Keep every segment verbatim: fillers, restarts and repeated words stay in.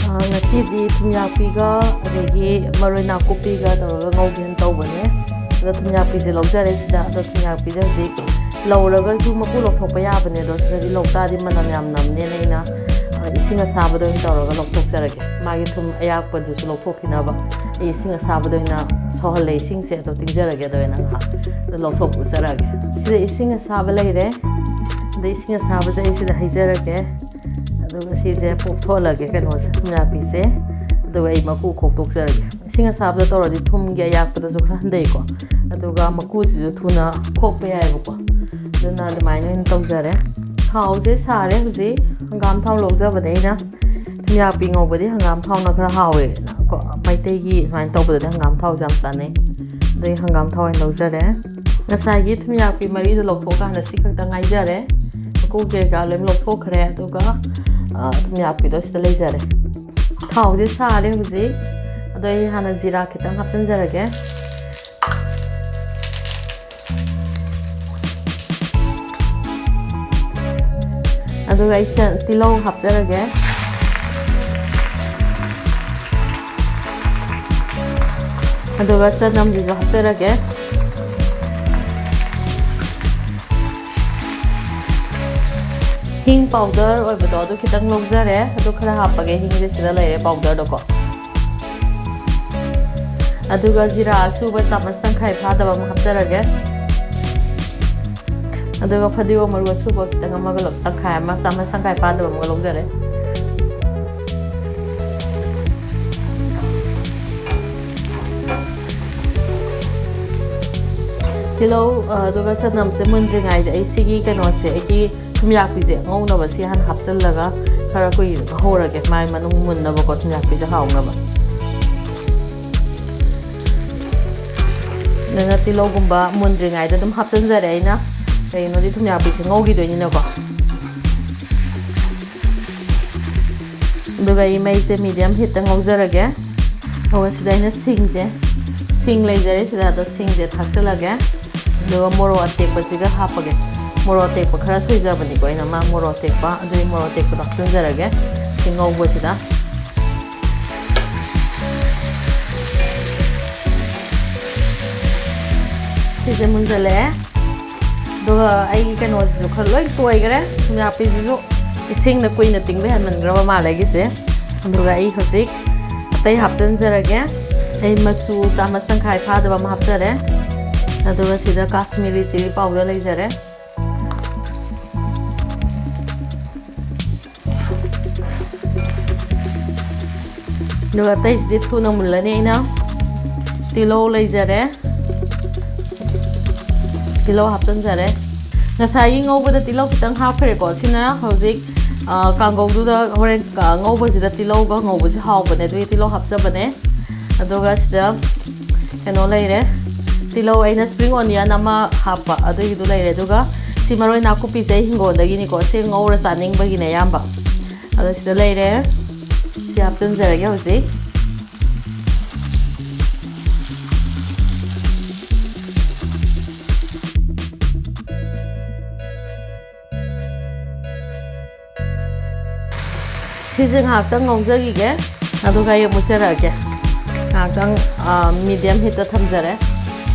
ꯑ, ꯉꯁꯤꯗꯤ ꯊꯨꯝꯌꯥꯛꯄꯤꯒ ꯑꯗꯒꯤ ꯃꯔꯣꯏ ꯅꯥꯀꯨꯞꯄꯤꯒ ꯇꯧꯔꯒ ꯉꯧꯒꯦꯅ ꯇꯧꯕꯅꯦ꯫ ꯑꯗꯣ ꯊꯨꯝꯌꯥꯛꯄꯤꯁꯦ ꯂꯧꯖꯔꯦ ꯁꯤꯗ꯫ ꯑꯗꯣ ꯊꯨꯝꯌꯥꯛꯄꯤꯁꯦ ꯍꯧꯖꯤꯛ ꯂꯧꯔꯒꯁꯨ ꯃꯀꯨ ꯂꯧꯊꯣꯛꯄ ꯌꯥꯕꯅꯦ꯫ ꯑꯗꯣ ꯁꯤꯗꯗꯤ ꯂꯧꯇꯥꯗꯤ ꯃꯅꯝ ꯌꯥꯝ ꯅꯝꯅꯦꯅ ꯑꯩꯅ, ꯑ, ꯏꯁꯤꯡ ꯑꯁꯥꯕꯗ ꯑꯣꯏꯅ ꯇꯧꯔꯒ ꯂꯧꯊꯣꯛꯆꯔꯒꯦ꯫ ꯃꯥꯒꯤ ꯊꯨꯝ ꯑꯌꯥꯛꯄꯗꯨꯁꯨ ꯂꯧꯊꯣꯛꯈꯤꯅꯕ ꯑꯩ ꯏꯁꯤꯡ ꯑꯁꯥꯕꯗ ꯑꯣꯏꯅ ꯁꯧꯍꯜꯂꯦ ꯏꯁꯤꯡꯁꯦ꯫ ꯑꯗꯣ ꯇꯤꯡꯖꯔꯒꯦ꯫ ꯑꯗꯣ ꯑꯩꯅ ꯉꯥꯏꯍꯥꯛ ꯑꯗꯣ ꯂꯧꯊꯣꯛꯆꯔꯛꯑꯒꯦ꯫ ꯁꯤꯗ ꯏꯁꯤꯡ ꯑꯁꯥꯕ ꯂꯩꯔꯦ꯫ ꯑꯗ ꯏꯁꯤꯡ ꯑꯁꯥꯕꯁꯦ ꯑꯩ ꯁꯤꯗ ꯍꯩꯖꯔꯒꯦ꯫ ꯑꯗꯨꯒ ꯁꯤꯁꯦ ꯄꯣꯞꯊꯣꯛꯍꯜꯂꯒꯦ ꯀꯩꯅꯣꯁꯦ, ꯊꯨꯝꯌꯥꯛꯄꯤꯁꯦ꯫ ꯑꯗꯨꯒ ꯑꯩ ꯃꯀꯨ ꯈꯣꯛꯇꯣꯛꯆꯔꯒꯦ꯫ ꯏꯁꯤꯡ ꯑꯁꯥꯕꯗ ꯇꯧꯔꯗꯤ ꯊꯨꯝꯒꯤ ꯑꯌꯥꯛꯄꯗꯁꯨ ꯈꯔ ꯍꯟꯊꯩꯀꯣ꯫ ꯑꯗꯨꯒ ꯃꯀꯨꯁꯤꯁꯨ ꯊꯨꯅ ꯈꯣꯛꯄ ꯌꯥꯏꯑꯕꯀꯣ꯫ ꯑꯗꯨꯅ ꯑꯗꯨꯃꯥꯏꯅ ꯑꯣꯏꯅ ꯇꯧꯖꯔꯦ꯫ ꯊꯥꯎꯁꯦ ꯁꯥꯔꯦ ꯍꯧꯖꯤꯛ꯫ ꯍꯪꯒꯥꯝ ꯊꯥꯎ ꯂꯧꯖꯕꯅꯦ ꯑꯩꯅ꯫ ꯊꯨꯝꯌꯥꯛꯄꯤ ꯉꯧꯕꯗꯤ ꯍꯪꯒꯥꯝ ꯊꯥꯎꯅ ꯈꯔ ꯍꯥꯎꯋꯦꯅ ꯀꯣ꯫ ꯃꯩꯇꯩꯒꯤ ꯁꯨꯃꯥꯏꯅ ꯇꯧꯕꯗꯗꯤ ꯍꯪꯒꯥꯝ ꯊꯥꯎꯁꯦ ꯌꯥꯝ ꯆꯥꯅꯩ꯫ ꯑꯗꯨꯒꯤ ꯍꯪꯒꯥꯝ ꯊꯥꯎ ꯑꯣꯏꯅ ꯂꯧꯖꯔꯦ꯫ ꯉꯁꯥꯏꯒꯤ ꯊꯨꯝꯌꯥꯛꯄꯤ ꯃꯔꯤꯗꯣ ꯂꯧꯊꯣꯛꯀꯥꯟꯗ ꯁꯤ ꯈꯛꯇ ꯉꯥꯏꯖꯔꯦ꯫ ꯃꯀꯨ ꯀꯩꯀꯥ ꯂꯣꯏ ꯂꯧꯊꯣꯛꯈ꯭ꯔꯦ꯫ ꯑꯗꯨꯒ, ꯑ, ꯊꯨꯝꯌꯥꯛꯄꯤꯗꯣ ꯁꯤꯗ ꯂꯩꯖꯔꯦ꯫ ꯊꯥꯎꯁꯦ ꯁꯥꯔꯦ ꯍꯧꯖꯤꯛ꯫ ꯑꯗꯣ ꯑꯩ ꯍꯥꯟꯅ ꯖꯤꯔꯥ ꯈꯤꯇꯪ ꯍꯥꯞꯆꯤꯟꯖꯔꯒꯦ꯫ ꯑꯗꯨꯒ ꯑꯩ ꯆ-, ꯇꯤꯜꯍꯧ ꯍꯥꯞꯆꯔꯒꯦ꯫ ꯑꯗꯨꯒ ꯆꯅꯝꯁꯤꯁꯨ ꯍꯥꯞꯆꯔꯒꯦ꯫ ꯍꯤꯡ powder ꯑꯣꯏꯕꯗꯣ ꯑꯗꯨ ꯈꯤꯇꯪ ꯂꯧꯖꯔꯦ꯫ ꯑꯗꯨ ꯈꯔ ꯍꯥꯞꯄꯒꯦ꯫ ꯍꯤꯡꯁꯦ ꯁꯤꯗ ꯂꯩꯔꯦ powderꯗꯣꯀꯣ꯫ ꯑꯗꯨꯒ ꯖꯤꯔꯥ ꯑꯁꯨꯕ ꯆꯥꯃꯁ ꯇꯪꯈꯥꯏ ꯐꯥꯗꯕ ꯑꯃ ꯍꯥꯞꯆꯔꯒꯦ꯫ ꯑꯗꯨꯒ ꯐꯗꯤꯒꯣꯝ ꯃꯔꯨ ꯑꯁꯨꯕ ꯈꯤꯇꯪ ꯑꯃꯒ ꯂꯧ-, ꯇꯪꯈꯥꯏ ꯑꯃ, ꯆꯥꯃꯁ ꯇꯪꯈꯥꯏ ꯐꯥꯗꯕ ꯑꯃꯒ ꯂꯧꯖꯔꯦ꯫ ꯇꯤꯜꯍꯧ, ꯑ, ꯑꯗꯨꯒ ꯆꯅꯝꯁꯦ ꯃꯨꯟꯗ꯭ꯔꯤꯉꯩꯗ ꯑꯩ ꯁꯤꯒꯤ ꯀꯩꯅꯣꯁꯦ, ꯑꯩꯒꯤ ꯊꯨꯝꯌꯥꯛꯄꯤꯁꯦ ꯉꯧꯅꯕ ꯁꯤ ꯍꯥꯟꯅ ꯍꯥꯞꯆꯤꯜꯂꯒ ꯈꯔ ꯀꯨꯏꯅ ꯉꯧꯍꯧꯔꯒꯦ, ꯃꯥꯏ ꯃꯅꯨꯡ ꯃꯨꯟꯅꯕꯀꯣ, ꯊꯨꯝꯌꯥꯛꯄꯤꯁꯦ ꯍꯥꯎꯅꯕ꯫ ꯑꯗꯨꯅ ꯇꯤꯜꯍꯧꯒꯨꯝꯕ ꯃꯨꯟꯗ꯭ꯔꯤꯉꯩꯗ ꯑꯗꯨꯝ ꯍꯥꯞꯆꯤꯟꯖꯔꯦ ꯑꯩꯅ, ꯀꯩꯒꯤꯅꯣꯗꯤ ꯊꯨꯝꯌꯥꯛꯄꯤꯁꯦ ꯉꯧꯈꯤꯗꯣꯏꯅꯤꯅꯀꯣ꯫ ꯑꯗꯨꯒ ꯑꯩ ꯃꯩꯁꯦ medium heatꯇ ꯉꯧꯖꯔꯒꯦ꯫ ꯑꯗꯨꯒ ꯁꯤꯗ ꯑꯩꯅ ꯁꯤꯡꯁꯦ, ꯁꯤꯡ ꯂꯩꯖꯔꯦ ꯁꯤꯗ, ꯑꯗꯣ ꯁꯤꯡꯁꯦ ꯊꯥꯛꯆꯤꯜꯂꯒꯦ꯫ ꯑꯗꯨꯒ ꯃꯣꯔꯣꯛ ꯑꯇꯦꯛꯄꯁꯤꯒ ꯍꯥꯞꯄꯒꯦ꯫ ꯃꯣꯔꯣꯛ ꯑꯇꯦꯛꯄ ꯈꯔ ꯁꯣꯏꯖꯕꯅꯤꯀꯣ ꯑꯩꯅ, ꯃꯥ ꯃꯣꯔꯣꯛ ꯑꯇꯦꯛꯄ, ꯑꯗꯨꯒꯤ ꯃꯣꯔꯣꯛ ꯑꯇꯦꯛꯄꯗꯣ ꯍꯥꯞꯆꯤꯟꯖꯔꯒꯦ ꯁꯤ ꯉꯧꯕꯁꯤꯗ꯫ ꯁꯤꯁꯦ ꯃꯨꯟꯖꯜꯂꯛꯑꯦ꯫ ꯑꯗꯨꯒ ꯑꯩꯒꯤ ꯀꯩꯅꯣꯁꯤꯁꯨ ꯈꯔ ꯂꯣꯏ ꯇꯣꯏꯈ꯭ꯔꯦ꯫ ꯊꯨꯝꯌꯥꯛꯄꯤꯁꯤꯁꯨ ꯏꯁꯤꯡꯗ ꯀꯨꯏꯅ ꯇꯤꯡꯕ ꯍꯦꯟꯃꯟꯈ꯭ꯔꯕ ꯃꯥꯜꯂꯦ ꯑꯩꯒꯤꯁꯦ꯫ ꯑꯗꯨꯒ ꯑꯩ ꯍꯧꯖꯤꯛ ꯑꯇꯩ ꯍꯥꯞꯆꯤꯟꯖꯔꯒꯦ꯫ ꯑꯩ ꯃꯆꯨ ꯆꯥꯃꯁ ꯇꯪꯈꯥꯏ ꯐꯥꯗꯕ ꯑꯃ ꯍꯥꯞꯆꯔꯦ꯫ ꯑꯗꯨꯒ ꯁꯤꯗ ꯀꯥꯁꯃꯤꯔꯤ ꯆꯤꯂꯤ ꯄꯥꯎꯗꯔ ꯂꯩꯖꯔꯦ꯫ ꯑꯗꯨꯒ ꯑꯇꯩꯁꯤꯗꯤ ꯊꯨꯅ ꯃꯨꯜꯂꯅꯤ꯫ ꯑꯩꯅ ꯇꯤꯜꯍꯧ ꯂꯩꯖꯔꯦ, ꯇꯤꯜꯍꯧ ꯍꯥꯞꯆꯤꯟꯖꯔꯦ꯫ ꯉꯁꯥꯏꯒꯤ ꯉꯧꯕꯗ ꯇꯤꯜꯍꯧ ꯈꯤꯇꯪ ꯍꯥꯞꯈ꯭ꯔꯦꯀꯣ꯫ ꯁꯤꯅ ꯍꯧꯖꯤꯛ, ꯑ, ꯀꯥꯡꯒꯧꯗꯨꯗ ꯍꯣꯔꯦꯟ, ꯑ, ꯉꯧꯕꯁꯤꯗ ꯇꯤꯜꯍꯧꯒ ꯉꯧꯕꯁꯦ ꯍꯥꯎꯕꯅꯦ, ꯑꯗꯨꯒꯤ ꯇꯤꯜꯍꯧ ꯍꯥꯞꯆꯕꯅꯦ꯫ ꯑꯗꯨꯒ ꯁꯤꯗ ꯀꯩꯅꯣ ꯂꯩꯔꯦ, ꯇꯤꯜꯍꯧ ꯑꯩꯅ spring onion ꯑꯃ ꯍꯥꯞꯄ ꯑꯗꯨꯒꯤꯗꯨ ꯂꯩꯔꯦ꯫ ꯑꯗꯨꯒ ꯁꯤ ꯃꯔꯣꯏ ꯅꯥꯀꯨꯞꯄꯤꯁꯦ ꯑꯩ ꯍꯤꯡꯒꯣꯜꯗꯒꯤꯅꯤꯀꯣ, ꯁꯤ ꯉꯧꯔ ꯆꯥꯅꯤꯡꯕꯒꯤꯅꯦ ꯑꯌꯥꯝꯕ꯫ ꯑꯗꯣ ꯁꯤꯗ ꯂꯩꯔꯦ, ꯁꯤ ꯍꯥꯞꯆꯤꯟꯖꯔꯒꯦ ꯍꯧꯖꯤꯛ꯫ ꯁꯤꯁꯦ ꯉꯥꯏꯍꯥꯛꯇꯪ ꯉꯧꯖꯈꯤꯒꯦ, ꯑꯗꯨꯒ ꯑꯩ ꯑꯃꯨꯛ ꯆꯦꯔꯛꯑꯒꯦ꯫ ꯉꯥꯏꯍꯥꯛꯇꯪ, ꯑ, medium heatꯇ ꯊꯝꯖꯔꯦ꯫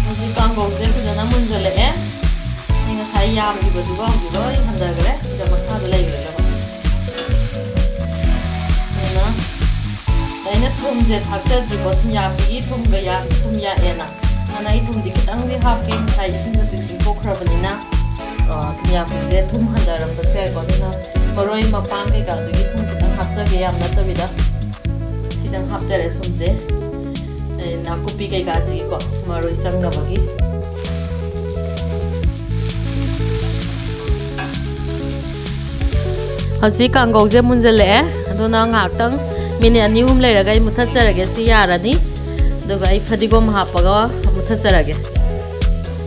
ꯍꯧꯖꯤꯛ ꯀꯥꯡꯒꯧꯁꯦ ꯐꯖꯅ ꯃꯨꯟꯖꯜꯂꯛꯑꯦ꯫ ꯑꯩ ꯉꯁꯥꯏ ꯌꯥꯝꯈꯤꯕꯗꯨꯒ ꯍꯧꯖꯤꯛ ꯂꯣꯏ ꯍꯟꯊꯈ꯭ꯔꯦ꯫ ꯁꯤꯗ ꯃꯈꯥꯗ ꯂꯩꯈ꯭ꯔꯦ꯫ ꯑꯗꯨꯅ ꯑꯩꯅ ꯊꯨꯝꯁꯦ ꯊꯥꯛꯆꯗ꯭ꯔꯤꯀꯣ, ꯊꯨꯝꯌꯥꯛꯄꯤꯒꯤ ꯊꯨꯝꯒ ꯌꯥꯛ-, ꯊꯨꯝ ꯌꯥꯛꯑꯦꯅ꯫ ꯑꯗꯨꯅ ꯑꯩ ꯊꯨꯝꯗꯤ ꯈꯤꯇꯪꯗꯤ ꯍꯥꯞꯀꯦ, ꯉꯁꯥꯏ ꯏꯁꯤꯡꯗ ꯇꯤꯡꯊꯣꯛꯈ꯭ꯔꯕꯅꯤꯅ꯫ ꯑ, ꯊꯨꯝꯌꯥꯛꯄꯤꯁꯦ ꯊꯨꯝ ꯍꯟꯊꯔꯝꯕꯁꯨ ꯌꯥꯏꯀꯣ, ꯑꯗꯨꯅ ꯃꯔꯣꯏ ꯃꯄꯥꯡ ꯀꯩꯀꯥꯗꯨꯒꯤ ꯊꯨꯝ ꯈꯤꯇꯪ ꯍꯥꯞꯆꯒꯦ, ꯌꯥꯝ ꯅꯠꯇꯕꯤꯗ꯫ ꯁꯤꯗꯪ ꯍꯥꯞꯆꯔꯦ ꯊꯨꯝꯁꯦ, ꯑꯩ ꯅꯥꯀꯨꯞꯄꯤ ꯀꯩꯀꯥꯁꯤꯒꯤꯀꯣ, ꯃꯔꯣꯏ ꯆꯪꯅꯕꯒꯤ꯫ ꯍꯧꯖꯤꯛ ꯀꯥꯡꯒꯧꯁꯦ ꯃꯨꯟꯖꯜꯂꯛꯑꯦ, ꯑꯗꯨꯅ ꯉꯥꯏꯍꯥꯛꯇꯪ minute ꯑꯅꯤ ꯑꯍꯨꯝ ꯂꯩꯔꯒ ꯑꯩ ꯃꯨꯊꯠꯆꯔꯒꯦ꯫ ꯁꯤ ꯌꯥꯔꯅꯤ꯫ ꯑꯗꯨꯒ ꯑꯩ ꯐꯗꯤꯒꯣꯝ ꯍꯥꯞꯄꯒ ꯃꯨꯊꯠꯆꯔꯒꯦ꯫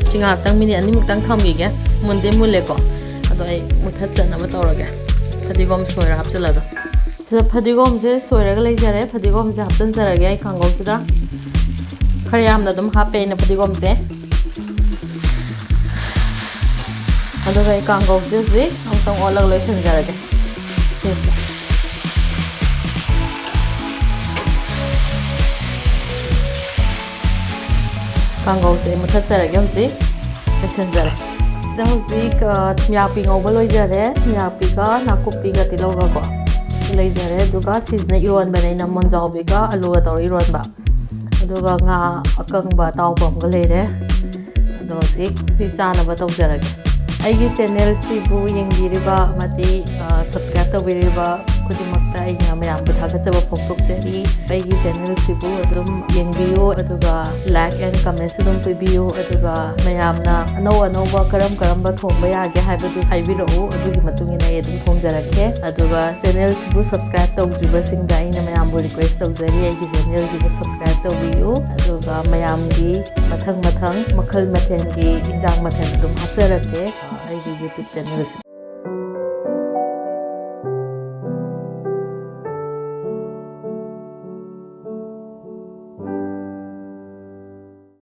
ꯁꯤ ꯉꯥꯏꯍꯥꯛꯇꯪ minute ꯑꯅꯤꯃꯨꯛꯇꯪ ꯊꯝꯈꯤꯒꯦ꯫ ꯃꯨꯟꯗꯤ ꯃꯨꯜꯂꯦꯀꯣ, ꯑꯗꯣ ꯑꯩ ꯃꯨꯊꯠꯆꯅꯕ ꯇꯧꯔꯒꯦ, ꯐꯗꯤꯒꯣꯝ ꯁꯣꯏꯔ ꯍꯥꯞꯆꯤꯜꯂꯒ꯫ ꯁꯤꯗ ꯐꯗꯤꯒꯣꯝꯁꯦ ꯁꯣꯏꯔꯒ ꯂꯩꯖꯔꯦ, ꯐꯗꯤꯒꯣꯝꯁꯦ ꯍꯥꯞꯆꯤꯟꯖꯔꯒꯦ ꯑꯩ ꯀꯥꯡꯒꯧꯁꯤꯗ꯫ ꯈꯔ ꯌꯥꯝꯅ ꯑꯗꯨꯝ ꯍꯥꯞꯄꯦ ꯑꯩꯅ ꯐꯗꯤꯒꯣꯝꯁꯦ꯫ ꯑꯗꯨꯒ ꯑꯩ ꯀꯥꯡꯒꯧꯁꯦ ꯍꯧꯖꯤꯛ ꯑꯃꯨꯛꯇꯪ ꯑꯣꯠꯂꯒ ꯂꯣꯏꯁꯤꯟꯖꯔꯒꯦ꯫ ꯁꯤꯁꯦ꯫ ꯀꯥꯡꯒꯧꯁꯦ ꯑꯩ ꯃꯨꯊꯠꯆꯔꯒꯦ ꯍꯧꯖꯤꯛ꯫ ꯂꯣꯏꯁꯤꯟꯖꯔꯦ꯫ ꯁꯤꯗ ꯍꯧꯖꯤꯛ, ꯑ, ꯊꯨꯝꯌꯥꯛꯄꯤ ꯉꯧꯕ ꯂꯣꯏꯖꯔꯦ꯫ ꯊꯨꯝꯌꯥꯛꯄꯤꯒ ꯅꯥꯀꯨꯞꯄꯤꯒ ꯇꯤꯜꯍꯧꯒꯀꯣ ꯂꯩꯖꯔꯦ꯫ ꯑꯗꯨꯒ ꯁꯤꯁꯤꯅ ꯏꯔꯣꯟꯕꯅꯦ, ꯑꯩꯅ ꯃꯣꯟꯖꯥꯎꯕꯤꯒ ꯑꯂꯨꯒ ꯇꯧꯔ ꯏꯔꯣꯟꯕ꯫ ꯑꯗꯨꯒ ꯉꯥ ꯑꯀꯪꯕ ꯑꯇꯥꯎꯕ ꯑꯃꯒ ꯂꯩꯔꯦ꯫ ꯑꯗꯣ ꯍꯧꯖꯤꯛ ꯁꯤ ꯆꯥꯅꯕ ꯇꯧꯖꯔꯒꯦ꯫ ꯑꯩꯒꯤ ꯆꯦꯅꯦꯜꯁꯤꯕꯨ ꯌꯦꯡꯕꯤꯔꯤꯕ ꯑꯃꯗꯤ, ꯑ, ꯁꯕꯁꯀ꯭ꯔꯥꯏꯕ ꯇꯧꯕꯤꯔꯤꯕ ꯈꯨꯗꯤꯡꯃꯛꯇ ꯑꯩꯅ ꯃꯌꯥꯝꯕꯨ ꯊꯥꯒꯠꯆꯕ ꯐꯣꯡꯗꯣꯛꯆꯔꯤ꯫ ꯑꯩꯒꯤ ꯆꯦꯅꯦꯜꯁꯤꯕꯨ ꯑꯗꯨꯝ ꯌꯦꯡꯕꯤꯌꯨ, ꯑꯗꯨꯒ like and comments ꯑꯗꯨꯝ ꯄꯤꯕꯤꯌꯨ, ꯑꯗꯨꯒ ꯃꯌꯥꯝꯅ ꯑꯅꯧ ꯑꯅꯧꯕ ꯀꯔꯝ ꯀꯔꯝꯕ ꯊꯣꯡꯕ ꯌꯥꯒꯦ ꯍꯥꯏꯕꯗꯨ ꯍꯥꯏꯕꯤꯔꯛꯎ, ꯑꯗꯨꯒꯤ ꯃꯇꯨꯡ ꯏꯟꯅ ꯑꯩ ꯑꯗꯨꯝ ꯊꯣꯡꯖꯔꯛꯀꯦ꯫ ꯑꯗꯨꯒ ꯆꯦꯅꯦꯜꯁꯤꯕꯨ ꯁꯕꯁꯀ꯭ꯔꯥꯏꯕ ꯇꯧꯗ꯭ꯔꯤꯕꯁꯤꯡꯗ ꯑꯩꯅ ꯃꯌꯥꯝꯕꯨ ꯔꯤꯀ꯭ꯋꯦꯁ ꯇꯧꯖꯔꯤ, ꯑꯩꯒꯤ ꯆꯦꯅꯦꯜꯁꯤꯕꯨ ꯁꯕꯁꯀ꯭ꯔꯥꯏꯕ ꯇꯧꯕꯤꯌꯨ, ꯑꯗꯨꯒ ꯃꯌꯥꯝꯒꯤ ꯃꯊꯪ ꯃꯊꯪ ꯃꯈꯜ ꯃꯊꯦꯜꯒꯤ ꯏꯟꯖꯥꯡ ꯃꯊꯦꯜ ꯑꯗꯨꯝ ꯍꯥꯞꯆꯔꯛꯀꯦ, ꯑ, ꯑꯩꯒꯤ ꯌꯨꯇ꯭ꯌꯨꯕ ꯆꯦꯅꯦꯜꯁꯤꯗ꯫